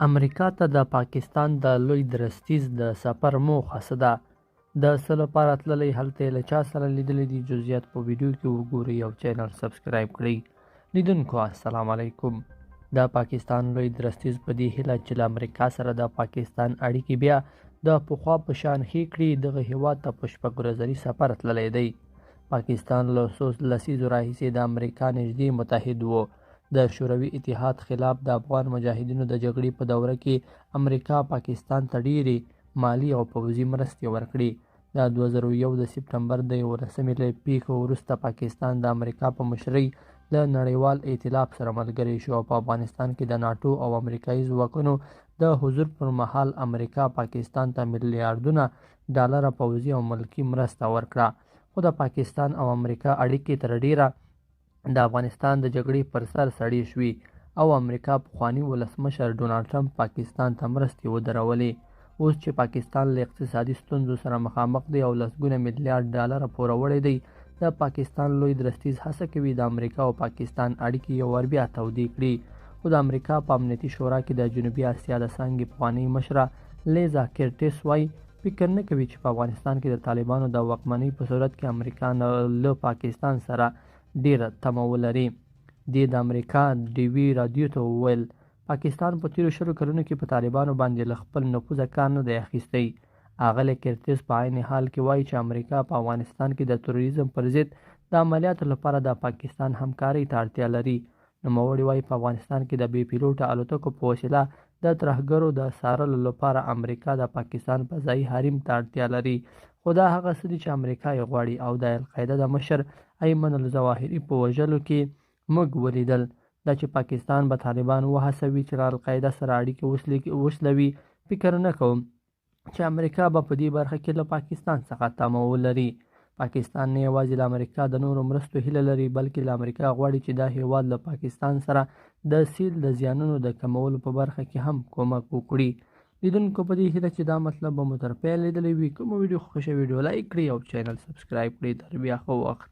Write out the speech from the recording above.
امریکا ته د پاکستان د لوی درستیز د سفر موخه څه ده؟ د څه لپاره تللی؟ هلته یې له چا سره لیدلي دي؟ جزئیات په ویډیو کې وګورئ او چینل سبسکرایب کړئ. لیدونکو السلام علیکم. د پاکستان لوی درستیز په دې هیله چې له امریکا سره د پاکستان اړیکې بیا د پخوا په شان ښې کړي، دغه هیواد ته په 6 ورځني سفر تللی دی. پاکستان له څو لسیزو راهیسې د امریکا نږدې متحد و. د شوروي اتحاد خلاف د افغان مجاهدینو د جګړې په دوره کې امریکا پاکستان ته ډېرې مالي او پوځي مرستې ورکړې. د 2001 د سپټمبر د 11مې له پیښو وروسته پاکستان د امریکا په مشرۍ له نړیوال ائتلاف سره ملګری شو او په افغانستان کې د ناټو او امریکایي ځواکونو د حضور پر مهال امریکا پاکستان ته میلیاردونه ډالره پوځي او ملکي مرسته ورکړه. خو د پاکستان او امریکا اړیکې تر ډېره د افغانستان د جګړې پر سر سړې شوې او امریکا پخواني ولسمشر ډونالډ ټرمپ پاکستان ته مرستې ودرولې. اوس چې پاکستان له اقتصادي ستونزو سره مخامخ دی او لسګونه میلیارډ ډالره پوروړی دی، د پاکستان لوی درستیز هڅه کوي د امریکا او پاکستان اړیکې یو وار بیا تودې کړي. خو د امریکا په امنیتي شورا کې د جنوبي اسیا د څانګې پخوانۍ مشره لیزا کرټیس وایي فکر نه کوي چې په افغانستان کې د طالبانو د واکمنۍ په صورت کې امریکا له پاکستان سره ډېره تمه ولري. دې د امریکا ډیوي رادیو ته وویل، پاکستان په تېرو 20 کلونو کې په طالبانو باندې له خپل نفوذه کار نه دی اخیستی. اغلې کرتیس په عین حال کې وایي چې امریکا په افغانستان کې د تروریزم پر ضد د عملیاتو لپاره د پاکستان همکارۍ ته اړتیا لري. نوموړې وایي په افغانستان کې د بې پیلوټه الوتکو په وسیله د ترهګرو د څارلو لپاره امریکا د پاکستان فضایي حریم ته اړتیا لري. خو دا هغه څه دي چې امریکا یې غواړي او د القاعده د مشر ایمن الظواهري په وژلو کې موږ ولیدل. دا چې پاکستان به طالبان وهڅوي چې له القاعده سره اړیکې وشلوي، فکر نه کوم چې امریکا به په دې برخه کې له پاکستان څخه تمه ولري. پاکستان نه یوازې له امریکا د نورو مرستو هیله لري، بلکې له امریکا غواړي چې دا هیواد له پاکستان سره د سیل د زیانونو د کمولو په برخه کې هم کومک وکړي. لیدونکو په دې هیله چې دا مطلب به مو تر پیل لیدلی وي. کومه ویډیو خوښه شوې، ویډیو لایک کړئ او چینل سبسکرایب کړئ. تر بیا ښه وخت.